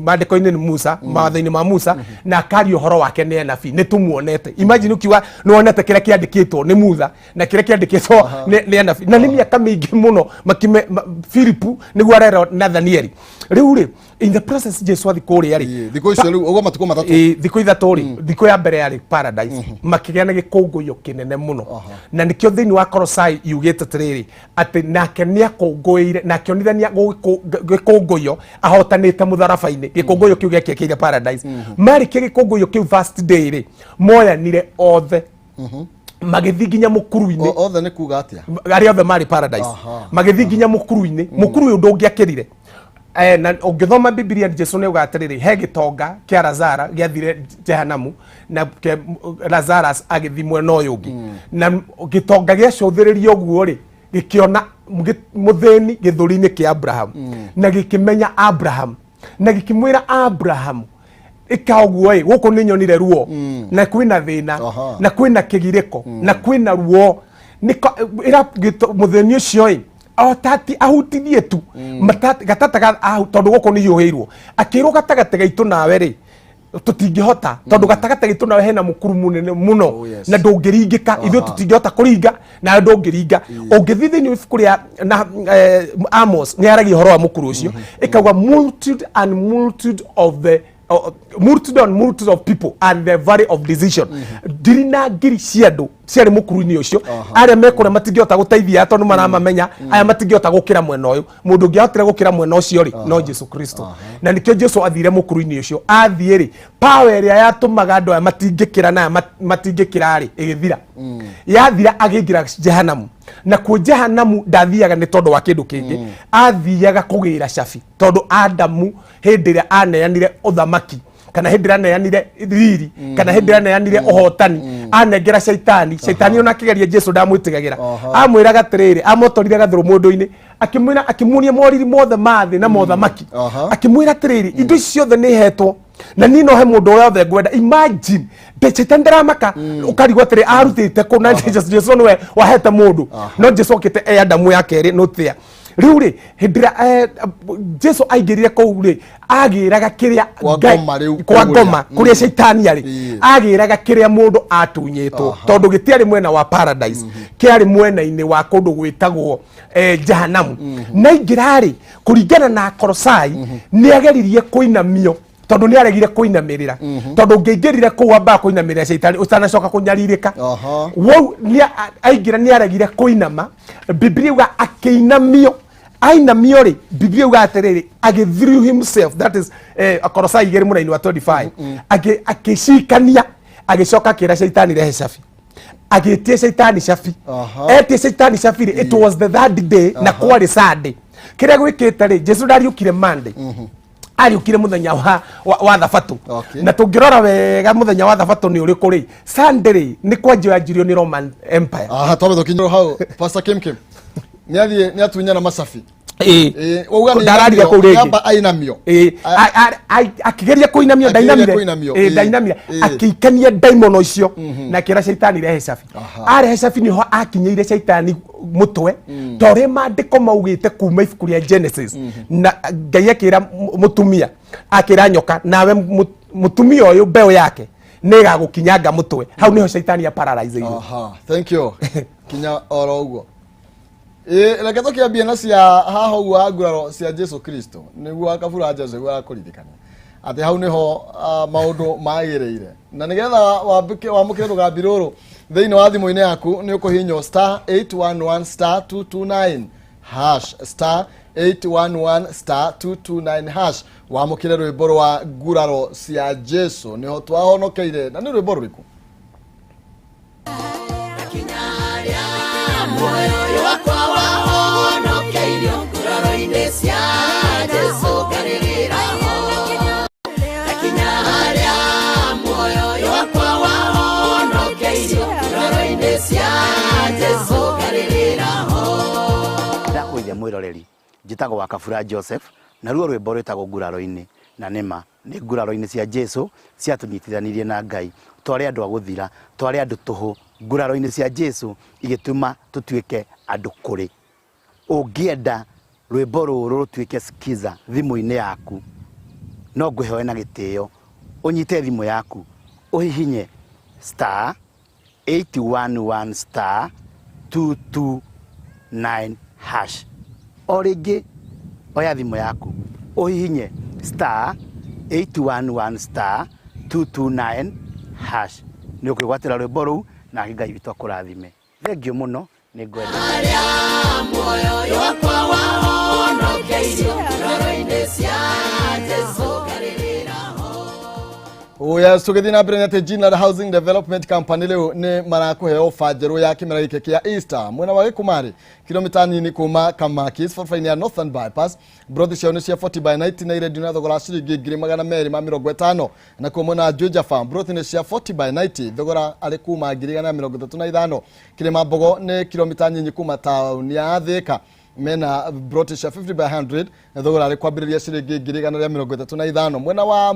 maandĩko-inĩ nĩ Musa, mawatho-inĩ ma Musa, na akaria ũhoro wake nĩ anabii, nĩ tũmuonete. Imagine ukiuga nĩ wonete kĩrĩa kĩandĩkĩtwo nĩ Mutha na kĩrĩa kĩandĩkĩtwo nĩ anabii, na nĩ mĩaka mĩingĩ mũno makime Filipu nĩguo arerwo Nathanieli. Rĩu rĩ, in the process Jesu athi kũrĩa rĩ, Thikũ icio rĩu ũguo matukũ 3. Thikũ 3 rĩ, thikũ ya mbere yarĩ paradise, makĩgĩa na gĩkũngũiyo kĩnene mũno. Na nĩkĩo thĩinĩ wa Kolosai yugĩte atĩrĩrĩ, atĩ nake nĩ akũngũĩire na akĩonithania gĩkũngũiyo ahotanĩte mũtharaba-inĩ. Gĩkũngũiyo kĩu gĩekĩkĩire paradise. Marĩkia gĩkũngũiyo kĩu first day rĩ, moyanire othe magĩthiĩ nginya mũkuru-inĩ. Othe nĩ kuga atĩa? Arĩa othe marĩ paradise magĩthiĩ nginya mũkuru-inĩ. Mũkuru ũyũ ndũngĩakĩrire. Na ũngĩthoma Bibilia, Jesu nĩ auga atĩrĩrĩ, he gĩtonga kĩa Lazara gĩathire Jehanamu, na Lazarus agĩthiĩ mwena ũyũ ũngĩ. Na gĩtonga gĩacũthĩrĩria ũguo rĩ, gĩkĩona mũthĩni gĩthũri-inĩ kĩa Abraham, na gĩkĩmenya Abraham, na gĩkĩmwĩra Abraham, ĩka ũguo ĩ, gũkũ nĩ nyonire ruo, na kwĩna thĩna, na kwĩna kĩgirĩko, na kwĩna ruo. Ĩra mũthĩni ũcio ĩ, otati ahutithie tu gatata tondũ gũkũ nĩ hiũhĩirwo. Akĩrwo gatagatĩ gaitũ nawe rĩ, tũtingĩhota, tondũ gatagatĩ gaitũ nawe hena mũkuru mũnene mũno, na ndũngĩringĩka. Ithuĩ tũtingĩhota kũringa, nawe ndũngĩringa. Ũngĩthiĩ thĩinĩ wa ibuku rĩa na Amos, nĩ aragia ũhoro wa mũkuru ũcio, ĩkauga multitude and multitude of the multitude and multitude of people and the valley of decision. Ngiri na ngiri cia andũ ciarĩ mũkuru-inĩ ũcio. Arĩa mekũrĩa matingĩhota gũteithia tondũ maramamenya, aya matingĩhota gũkĩra mwena ũyũ. Mũndũ ũngĩahotire gũkĩra mwena ũcio rĩ, no Jesu Kristo. Na nĩkĩo Jesu athire mũkuru-inĩ ũcio. Athiĩ rĩ, power ĩrĩa yatũmaga andũ aya matingĩkĩra na aya matingĩkĩra rĩ, ĩgĩthira. Yathira, agĩingĩra Jehanamu. Na kuo Jehanamu ndathiaga nĩ tondũ wa kĩndũ kĩngĩ, athiaga kũgĩra cabi, tondũ Adamu hĩndĩ ĩrĩa aneanire ũthamaki, kana hĩndĩ ĩrĩa aneanire riri, kana hĩndĩ ĩrĩa aneanire ũhotani, anengera Shaitani. Shaitani ona akĩgeria Jesu ndamwĩtigagĩra. Amwĩraga atĩrĩrĩ, amũtwarire gathũrũ mũndũ-inĩ, akĩmwĩra, akĩmuonia moriri mothe ma thĩ na mothamaki, akĩmwĩra atĩrĩrĩ, indo ici ciothe nĩ hetwo na niĩ no he mũndũ ũrĩa othe ngwenda. Imagine, Shaitani ndaramaka, ũkarigwo atĩrĩ, arutĩte kũ? Na Jesu nĩwe wahete mũndũ, no Jesu okĩte e Adamu ya kerĩ no tia. Rĩu rĩ, hĩndĩ ĩrĩa Jesu aingĩrire kũu rĩ, agĩraga kĩrĩa Kwa ngoma rĩu, kwa kũu ngoma kũrĩa. Kũrĩa Shaitani arĩ, agĩraga kĩrĩa mũndũ atunyĩtwo, tondũ gĩtiarĩ mwena wa paradise, kĩarĩ mwena-inĩ wa kũndũ gwĩtagwo Jehanamu. Na ingĩra rĩ, kũringana na Kolosai, nĩ ageririe kũinamio, tondũ nĩ aregire kũinamĩrĩra, tondũ ũngĩingĩrire kũu wambaga kũinamĩrĩra Shaitani ũtanacoka kũnyarirĩka. Wau nĩ aingĩra, nĩ aregire kũinama. Biblia yuga akĩinamio. Ainamio rĩ, Biblia yuga atĩrĩrĩ, agĩthrew himself, that is Kolosai 2 mũraini wa 25, akĩcikania, agĩcoka akĩra Shaitani, rehe cabi. Agĩtie Shaitani cabi. Etie Shaitani cabi rĩ, it was the third day, na kwarĩ Sunday. Kĩrĩa gwĩkĩte rĩ, Jesu ndariũkire Monday, ariũkire mũthenya wa thabatũ. Na tũngĩrora wega, mũthenya wa thabatũ nĩ ũrĩkũ rĩ? Sunday rĩ, nĩ kwanjio yanjirio nĩ Roman Empire. Aha, twambe tũkinyĩrwo hau. Pastor Kim Kim nĩathiĩ nĩatunyana macabi. Wauga nĩ Ndararia ainamio, kũu rĩngĩ. nĩamba ainamio. Akĩgeria kũinamio. Akĩgeria Ndainamire. kũinamio, ĩĩ. Ndainamire. Akĩikania ndaimono icio na akĩra Shaitani, rehe cabi. Arehe cabi, nĩho akinyĩire Shaitani mũtwe, ta ũrĩa maandĩko maugĩte kuma ibuku rĩa Genesis. Na Ngai akĩra mũtumia, akĩra nyoka, nawe mũtumia ũyũ mbeũ yake nĩ ĩgagũkinyanga mũtwe. Hau nĩho Shaitani aparalyzĩirwo. Aha, thank you. Kinya oro ũguo. Reke tũkĩambie na cia haha ũguo wa nguraro cia Jesu Kristo, nĩguo akabura Jesu nĩguo akũririkania atĩ hau nĩho maũndũ magĩrĩire. Na nĩgetha wamũkĩre rũgambi rũrũ thĩinĩ wa thimũ-inĩ yaku, nĩ ũkũhihinywo star 811 star 229 hash, star 811 star 229 hash, wamũkĩre rwĩmbo rwa nguraro cia Jesu nĩho twahonokeire. Na nĩ rwĩmbo rũrĩkũ? Muoyo wakwa wahonokeirio nguraro-inĩ. Nguraro-inĩ cia Jesũ ngarĩrĩra ho. Ngakinya harĩa muoyo wakwa wahonokeirio. Nguraro-inĩ cia Jesũ ngarĩrĩra ho. Ndakũgeithia mwĩroreri, njĩtagwo Wakabura Joseph, naruo rwĩmbo rwĩtagwo nguraro-inĩ, na nĩma nĩ nguraro-inĩ cia Jesu ciatũnyitithanirie na Ngai. Twarĩ andũ a gũthira, twarĩ andũ tũhũ, nguraro-inĩ cia Jesu igĩtũma tũtuĩke andũ kũrĩ. Ũngĩenda rwĩmbo rũrũ rũtuĩke skiza thimũ-inĩ yaku, no ngũhe na gĩtĩo ũnyite thimũ yaku ũhihinye star 811 star 229 hash. O rĩngĩ oya thimũ yaku ũhihinye star 811 star 229 hash, nĩ ũkwĩgwatĩra rwĩmbo rũu, nake Ngai witũ akũrathime. Thengiũ mũno, nĩ ngwenda. Harĩa muoyo wakwa wahonokeirio. Nguraro-inĩ cia Jesũ ngarĩrĩra ho. Oh yes, tũgĩthiĩ na mbere nĩ atĩ Ginland Housing Development Company rĩu nĩ marakũhe ofa njerũ ya kĩmera gĩkĩ kĩa Easter. Mwena wa Gĩkumarĩ, kilomita nini kuma Kamakis, barabara-inĩ ya Northern Bypass, brothi ciao nĩ cia 40 by 90 na irendio na thogora wa ciringi 250,000. Nakuo mwena wa Juja Farm, brothi nĩ cia 40 by 90, thogora arĩ kuma 135,000. Kĩrĩma Mbogo nĩ kilomita nyinyi kuma taũni ya Thika, mena broti cia 50 by 100 na thogora arĩ kwambĩrĩria ciringi 135,000. Mwena wa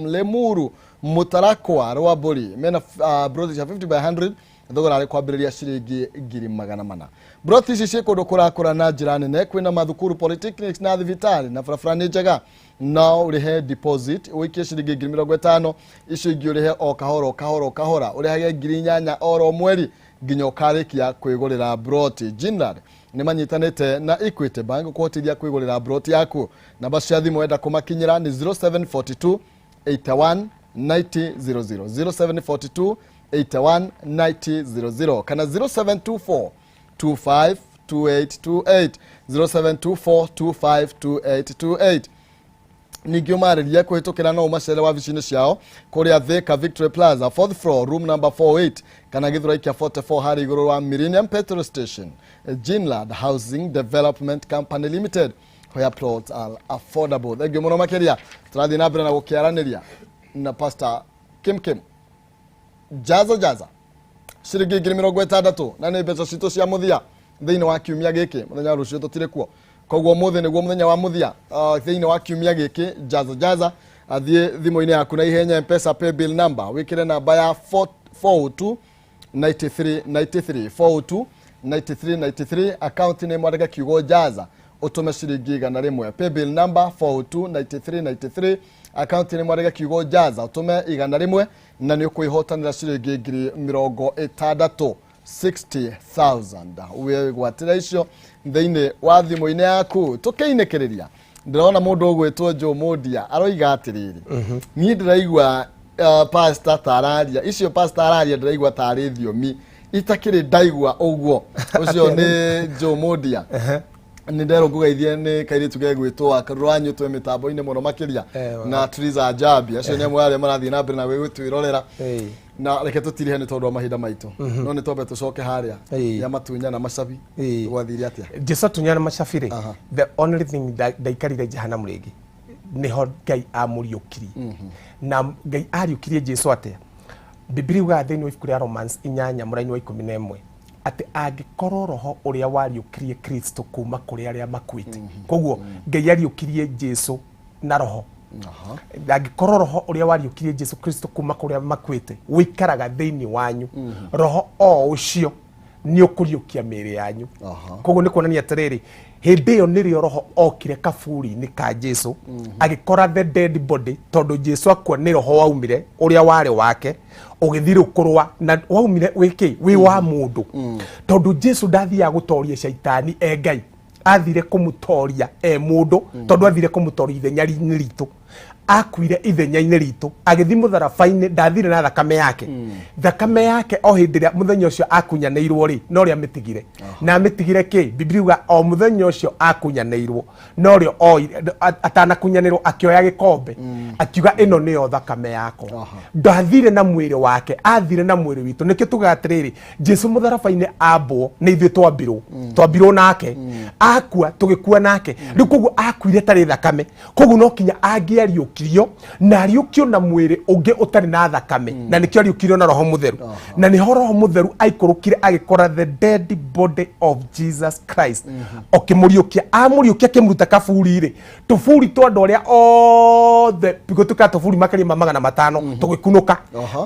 Limuru Mũtarakwa Rwambũri, mena broti cia 50 by 100 na thogora arĩ kwambĩrĩria ciringi 400,000. Broti ici ciĩ kũndũ kũrakũra na njĩra nene, kwĩna mathukuru, polytechnics na thibitarĩ, na barabara nĩ njega. No ũrĩhe deposit ũikie ciringi 50,000, icio ingĩ ũrĩhe o kahora o kahora o kahora, ũrĩhage 8,000 oro mweri nginya ũkarĩkia kwĩgũrĩra broti. Ginland nĩ manyitanĩte na Equity Bank kũhotithia kwĩgũrĩra broti yaku. Namba cia thimũ wenda kũmakinyĩra nĩ 0742 81 90 00, 0742 81 90 00 kana 0724 25 2828, 0724 25 2828. Ningĩ ũmarĩrie kũhĩtũkĩra no ũmacere wabici-inĩ ciao kũrĩa Thika Victory Plaza, fourth floor, room number 48, kana Gĩthũrai kĩa 44 harĩa igũrũ wa Millennium Petrol Station. Ginland Housing Development Company Limited, where plots are affordable. Thengiũ mũno makĩria. Tũrathiĩ na mbere na gũkĩaranĩria na Pastor Kim Kim. Jaza jaza ciringi 60,000, na nĩ mbeca citũ cia mũthia thĩinĩ wa kiumia gĩkĩ. Mũthenya wa rũciũ tũtirĩ kuo, koguo mũthĩ nĩguo mũthenya wa mũthia thĩinĩ wa kiumia gĩkĩ. Jaza jaza, athiĩ thimũ-inĩ yaku na ihenya, Mpesa paybill number wĩkĩre namba ya 402 93 93, 402 93 93, account name wandĩke kiugo jaza, ũtũme ciringi 100. Paybill number 402 93 93, account name wandĩke kiugo jaza, ũtũme 100, na nĩ ũkwĩhotanĩra ciringi 60,000, 60,000. Wĩgwatĩra icio thĩinĩ wa thimũ-inĩ yaku. Tũkĩinĩkĩrĩria, ndĩrona mũndũ ũgwĩtwo Joe Mũndia aroiga atĩrĩrĩ, niĩ ndĩraigua pastor tararia icio, pastor araria ndĩraigua tarĩ thiomi itakĩrĩ ndaigua ũguo. Ũcio nĩ Joe Mũndia. Nĩ nderwo ngũgeithie nĩ kairĩtu gegwĩtwo Akarũranyu twĩ mĩtambo-inĩ mũno makĩria na Triza Njambi, acio nĩ amwe arĩa marathiĩ na mbere na gwĩtwĩrorera. Na reke tũtirihe nĩ tondũ wa mahinda maitũ, no nĩ twambe tũcoke harĩa ya matunya na macabi. Gwathire atĩa? Jesu atunyana macabi rĩ, the only thing ndaikarire jehanamu rĩngĩ, nĩho Ngai amũriũkirie. Na Ngai ariũkirie Jesu atĩa? Bibilia yugaga thĩinĩ wa ibuku rĩa Romans 8 mũraini wa 11 atĩ angĩkorwo roho ũrĩa wariũkirie Kristo kuma kũrĩ arĩa makuĩte, koguo Ngai ariũkirie Jesu na roho, angĩkorwo roho ũrĩa wariũkirie Jesu Kristo kuma kũrĩa makuĩte ũikaraga thĩinĩ wanyu, roho o ũcio nĩ ũkũriũkia mĩĩrĩ yanyu. Koguo nĩ kuonania atĩrĩrĩ, hĩndĩ ĩyo nĩrĩo roho okire kaburi-inĩ ka Jesu agĩkora the dead body, tondũ Jesu akua nĩ roho waumire ũrĩa warĩ wake ũgĩthiĩ kũrũa na waumire wĩkĩ wĩ wa mũndũ, tondũ Jesu ndathiaga gũtoria caitani e Ngai, athire kũmũtoria e mũndũ, tondũ athire kũmũtoria ithenya-inĩ ritũ, akuire ithenya-inĩ ritũ agĩthiĩ mũtharaba-inĩ. Ndathire na thakame yake, thakame yake o hĩndĩ ĩrĩa mũthenya ũcio akunyanĩirwo rĩ, no rĩo amĩtigire. Na amĩtigire kĩ? Bibilia yuga o mũthenya ũcio akunyanĩirwo, no rĩo atanakunyanĩrwo akĩoya gĩkombe akiuga ĩno nĩyo thakame yakwa. Ndathire na mwĩrĩ wake, athire na mwĩrĩ witũ. Nĩkĩo tugaga atĩrĩrĩ, Jesu mũtharaba-inĩ ambwo nĩ ithuĩ twambirwo, twambirwo nake. Akua tũgĩkua nake. Rĩu koguo akuire tarĩ thakame, koguo no kinya angĩariũkirio na ariũkio na mwĩrĩ ũngĩ ũtarĩ na thakame, na nĩkĩo ariũkirio na Roho Mũtheru, na nĩho Roho Mũtheru aikũrũkire agĩkora the dead body of Jesus Christ, ũkĩmũriũkia. Amũriũkia, akĩmũruta kaburi-rĩ, tũburi twa andũ arĩa othe gũtuĩka tũburi makĩria ma 500 tũgĩkunũka.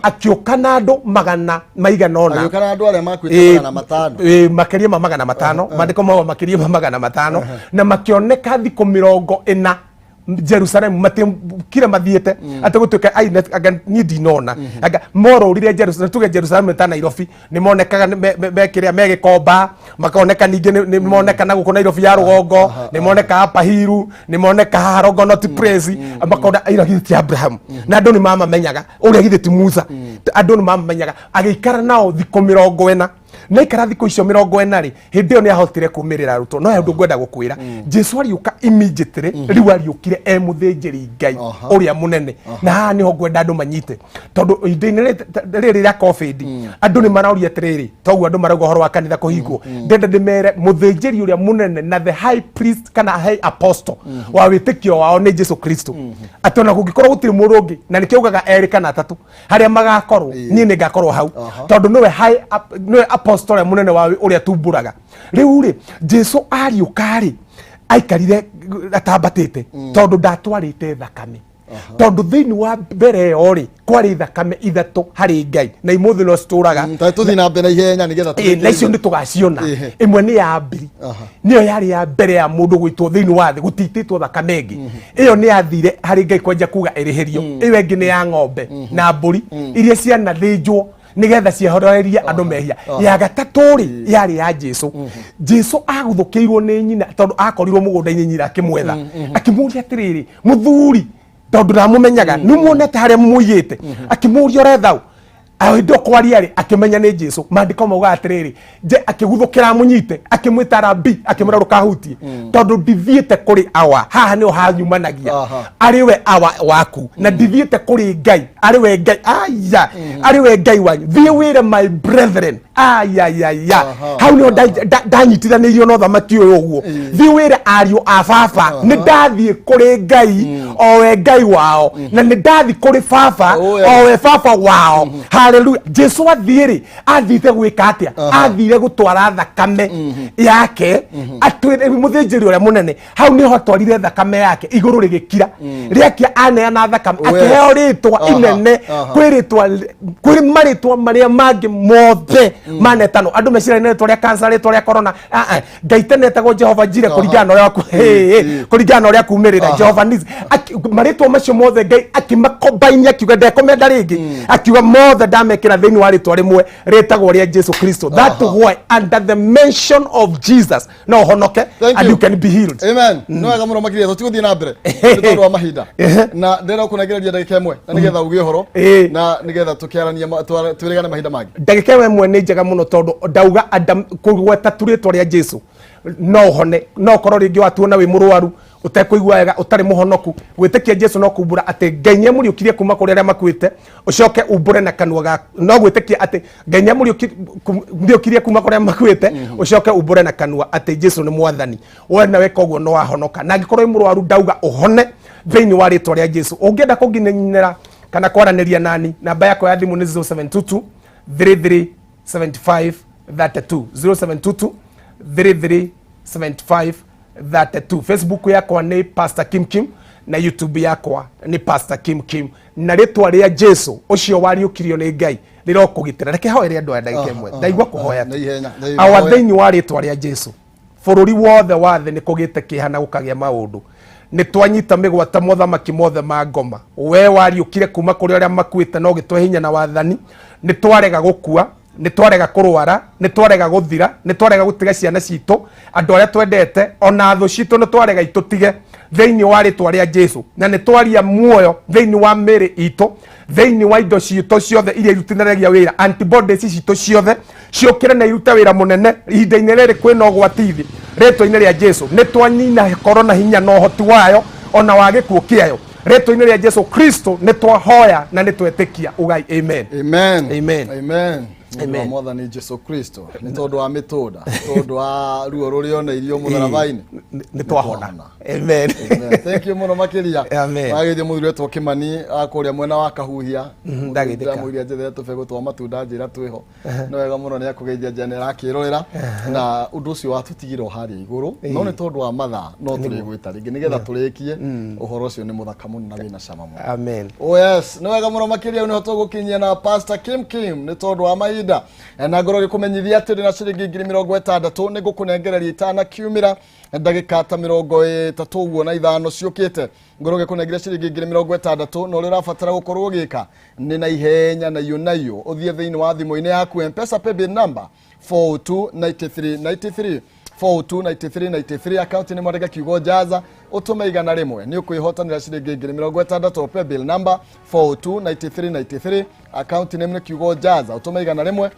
Akĩũka na andũ magana maigana ũna. Agĩũka na andũ arĩa makuĩte 500. Makĩria ma 500, maandĩko mauga makĩria ma 500, na makĩoneka thikũ 40 Jerusalem. Matikire mathiĩte atĩ gũtuĩka ai anga niĩ ndinona anga morũrire Jerusalem. Tuge Jerusalem nĩ ta Nairobi, nĩ monekaga nĩ mekĩrĩa megĩkomba, makoneka ningĩ nĩ moneka na gũkũ Nairobi ya rũgongo, nĩ moneka Upper Hill, nĩ moneka haha Longonot Place, makona ira githĩ ti Abraham, na andũ nĩ mamamenyaga, ũrĩa githĩ ti Musa, andũ nĩ mamamenyaga. Agĩikara nao thikũ 40, na ikara thikũ icio 40 rĩ, hĩndĩ ĩyo nĩ ahotire kumĩrĩra arutwo. No he ũndũ ngwenda gũkwĩra, Jesu ariũka immediately, rĩu ariũkire e mũthĩnjĩri Ngai ũrĩa mũnene, na haha nĩho ngwenda andũ manyite, tondũ ihinda-inĩ rĩrĩ rĩa COVID andũ nĩ maroria atĩrĩrĩ, toguo andũ marauga ũhoro wa kanitha kũhingwo. Ndenda ndĩmere mũthĩnjĩri ũrĩa mũnene na the high priest kana high apostle wa wĩtĩkio wao nĩ Jesu Kristo, atĩ ona kũngĩkorwo gũtirĩ mũndũ ũngĩ, na nĩkĩo augaga erĩ kana atatũ harĩa magakorwo, niĩ nĩ ngakorwo hau, tondũ nĩwe nĩwe apostle ũrĩa mũnene wa ũrĩa tumbũraga. Rĩu rĩ, Jesu ariũka rĩ, aikarire atambatĩte tondũ ndatwarĩte thakame, tondũ thĩinĩ wa mbere ĩyo rĩ, kwarĩ thakame ithatũ harĩ Ngai, na imũthĩ no citũraga. Tũthiĩ na mbere ihenya nĩgetha Na icio nĩ tũgaciona. Ĩmwe nĩ ya mbiri, nĩyo yarĩ ya mbere ya mũndũ gwĩtwo thĩinĩ wa thĩ, gũtitĩtwo thakame ĩngĩ. Ĩyo nĩ yathire harĩ Ngai kwanja kuga ĩrĩhĩrio. Ĩyo ĩngĩ nĩ ya ng'ombe na mbũri iria cianathĩnjwo nigetha ciehororerie andũ mehia. Ya gatatũ rĩ, yarĩ ya Jesu. Jesu aguthũkĩirwo nĩ nyina tondũ akorirwo mũgũnda-inĩ, nyina akĩmwetha, akĩmũria atĩrĩrĩ, mũthuri, tondũ ndamũmenyaga, nĩ muonete harĩa mũigĩte? Akĩmũria, ũretha ũ? Hĩndĩ ĩyo kwaria rĩ, akĩmenya nĩ Jesu. Maandĩko maugaga atĩrĩrĩ, je akĩguthũkĩra amũnyite, akĩmwĩta rabi, akĩmwĩra ndũkahutie, tondũ ndithiĩte kũrĩ awa. Haha nĩho hanyumanagia arĩ we awa waku, na ndithiĩte kũrĩ Ngai arĩ we Ngai aya, arĩ we Ngai wanyu. Thiĩ wĩre my brethren ayayaya. Hau nĩho ndanyitithanĩirio na ũthamaki ũyũ ũguo. Thiĩ wĩre ariũ a baba nĩ ndathiĩ kũrĩ Ngai o we Ngai wao, na nĩ ndathiĩ kũrĩ baba o we baba wao. Haleluya! Jesu athiĩ rĩ, athiĩte gwĩka atĩa? Athire gũtwara thakame yake atwĩre mũthĩnjĩri ũrĩa mũnene. Hau nĩho atwarire thakame yake, igũrũ rĩgĩkira rĩakia, aneana thakame, akĩheo rĩtwa inene kwĩ rĩtwa kwĩ marĩtwa marĩa mangĩ mothe manetanwo. Andũ meciragia nĩ rĩtwa rĩa cancer, rĩtwa rĩa corona. Ah, ah. Ngai tene etagwo Jehova Jire, kũringana na ũrĩa kũringana na ũrĩa kumĩrĩra Jehova Nisi. Marĩtwa macio mothe Ngai akĩmakombaini, akiuga ndekũmenda rĩngĩ, akiuga mothe ndamekĩra thĩinĩ wa rĩtwa rĩmwe rĩtagwo rĩa Jesu Kristo. That why under the mention of Jesus no ũhonoke Thank and you. you can be healed. Amen. Nĩ wega mũno makĩria, tũtigũthiĩ na mbere nĩ tondũ wa mahinda, na ndĩrenda gũkũnengereria ndagĩka ĩmwe na nĩgetha uge ũhoro na nĩgetha tũkĩaranie twĩrĩgane mahinda mangĩ. Ndagĩka ĩyo ĩmwe nĩ njega mũno, tondũ ndauga Adam kũgweta tu rĩtwa rĩa Jesu no ũhone. No ũkorwo rĩngĩ watuona wĩ mũrwaru, ũtekũigua wega, ũtarĩ mũhonoku, gwĩtĩkia Jesu no kumbũra atĩ Ngai nĩ amũriũkirie kuma kũrĩ arĩa makuĩte, ũcoke umbũre na kanua gaku. No gwĩtĩkia atĩ Ngai nĩ amũriũkirie kuma kũrĩa makuĩte, ũcoke umbũre na kanua atĩ Jesu nĩ Mwathani. We na weka ũguo no wahonoka. Na angĩkorwo wĩ mũrwaru, ndauga ũhone thĩinĩ wa rĩtwa rĩa Jesu. Ũngĩenda kũnginyĩra kana kwaranĩria nani, namba yakwa ya thimũ nĩ 0722 33 75 32, 0722 33 75 32. Facebook yakwa nĩ Pastor Kim Kim, na YouTube yakwa nĩ Pastor Kim Kim. Na rĩtwa rĩa Jesu ũcio wariũkirio nĩ Ngai rĩrokũgitĩra. Reke hoere andũ aya ndagĩka ĩmwe, ndaigua kũhoya Na tu. ihenya, Awa, thĩinĩ wa rĩtwa rĩa Jesu, bũrũri wothe wa thĩ nĩ kũgĩte kĩeha na gũkagĩa maũndũ. Nĩ twanyita mĩgwate mothamaki mothe ma ngoma. We wariũkire kuma kũrĩ arĩa makuĩte no gĩtwe hinya na wathani. Nĩ twarega gũkua, nĩ twarega kũrwara, nĩ twarega gũthira, nĩ twarega gũtiga ciana citũ, andũ arĩa twendete, ona thũ citũ nĩ twarega itũtige thĩinĩ wa rĩtwa rĩa Jesu. Na nĩ twaria muoyo thĩinĩ wa mĩĩrĩ itũ, thĩinĩ wa indo citũ ciothe iria irutithanagia wĩra, antibodies citũ ciothe ciũkĩre na irute wĩra mũnene ihinda-inĩ rĩrĩ kwĩna ũgwati thĩ. Rĩtwa-inĩ rĩa Jesu nĩ twanina korona hinya na ũhoti wayo ona wa gĩkuũ kĩayo. Rĩtwa-inĩ rĩa Jesu Kristo nĩ twahoya na nĩ twetĩkia. Ugai amen. Amen. Amen. Amen. Nĩ ũndũ wa Amen. Mwathani Jesu Kristo, nĩ tondũ wa mĩtũnda, tondũ wa ruo rũrĩa oneirio mũtharaba-inĩ, nĩ twahona. Amen. Amen. Thank you mũno makĩria. Amen. Wagĩithio mũthuri wetwo Kĩmani kũrĩa mwena wa Kahuhia. Ndagĩthĩka. Ndamũiria njethere tũbegũ twa matunda njĩra twĩho. Nĩ wega mũno nĩ akũgeithia njĩra nĩ arakĩrorera na ũndũ ũcio watũtigire o harĩa igũrũ, no nĩ tondũ wa mathaa no tũrĩgwĩta rĩngĩ nĩgetha tũrĩkie ũhoro ũcio. Nĩ mũthaka mũno na wĩna cama mũno. Amen. Oh yes, nĩ wega mũno makĩria. Nĩho tũgũkinyia na Pastor Kim Kim nĩ tondũ wa mahinda. Na ngorwo ngĩkũmenyithia atĩ ndĩna ciringi 60,000 nĩ ngũkũnengereria itanakiumĩra ndagĩka ta 35 ũguo na ithano ciũkĩte. Ngorwo ngĩkũnengera ciringi 60,000, na ũrĩa ũrabatara gũkorwo ũgĩka nĩ na ihenya na iyo na iyo ũthiĩ thĩinĩ wa thimũ-inĩ yaku M-Pesa paybill number 429393, 429393, akaunti nĩ mwandĩka kiugo jaza, ũtũme 100, nĩ ũkwĩhotanĩra ciringi 60,000. Paybill number 429393, akaunti nĩ kiugo jaza, ũtũme 100,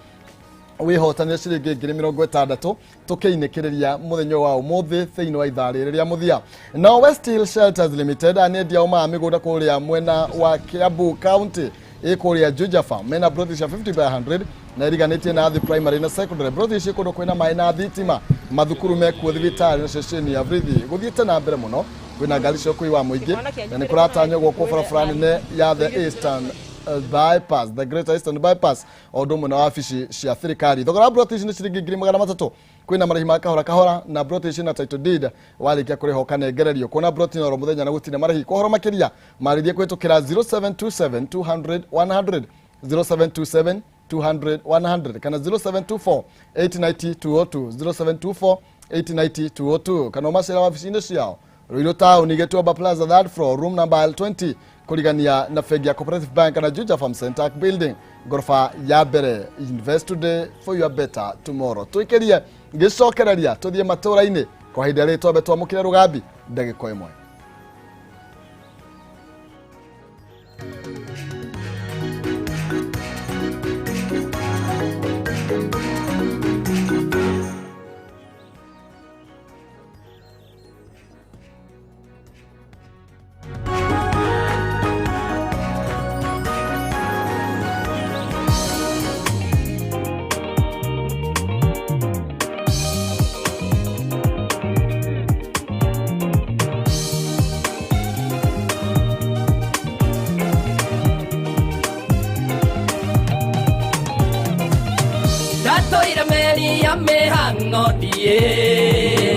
wĩhotanĩre ciringi 60,000, tũkĩinĩkĩrĩria mũthenya wa ũmũthĩ thĩinĩ wa ithaa rĩrĩ rĩa mũthia. Nao West Hill Shelters Limited nĩ endia ũmaa mĩgũnda kũrĩa mwena wa Kiambu County, ĩ kũrĩa Juja Farm. Mena ploti cia 50 by 100 na iriganĩtie na Athi Primary na Secondary. Ploti ici kũndũ kwĩna maĩ na thitima, mathukuru mekuo, thibitarĩ na ceceni ya borithi gũthiĩte na mbere mũno. Kwĩna ngari cia ũkui wa mũingĩ na nĩ kũratanywo gwakwo barabara nene ya the Eastern Bypass, the Greater Eastern Bypass, o ũndũ ũmwe na wabici cia thirikari. Thogora wa ploti ici nĩ ciringi 300,000. Kwĩna marĩhi ma kahora kahora, na ploti ici na title deed, warĩkia kũrĩha ũkanengererio. Kuona ploti oro mũthenya na gũtirĩ marĩhi. Kwa ũhoro makĩria marĩrie kũhĩtũkĩra 0727 200 100, 0727 200 100, kana 0724 890 202, 0724 890 202, kana ũmacera wabici-inĩ ciao Ruiru Town, Gĩtuamba Plaza, third floor, room number L20, kũrigania na bengi ya Cooperative Bank, kana Juja Farm Center building, ngoroba ya mbere. Invest today for your better tomorrow. Tũikĩrie ngĩcokereria tũthiĩ matũra-inĩ kwa ihinda rĩrĩ, twambe twamũkĩre rũgambi ndagĩka ĩmwe. Ndatũire meri ya mĩhang'o ndiĩ.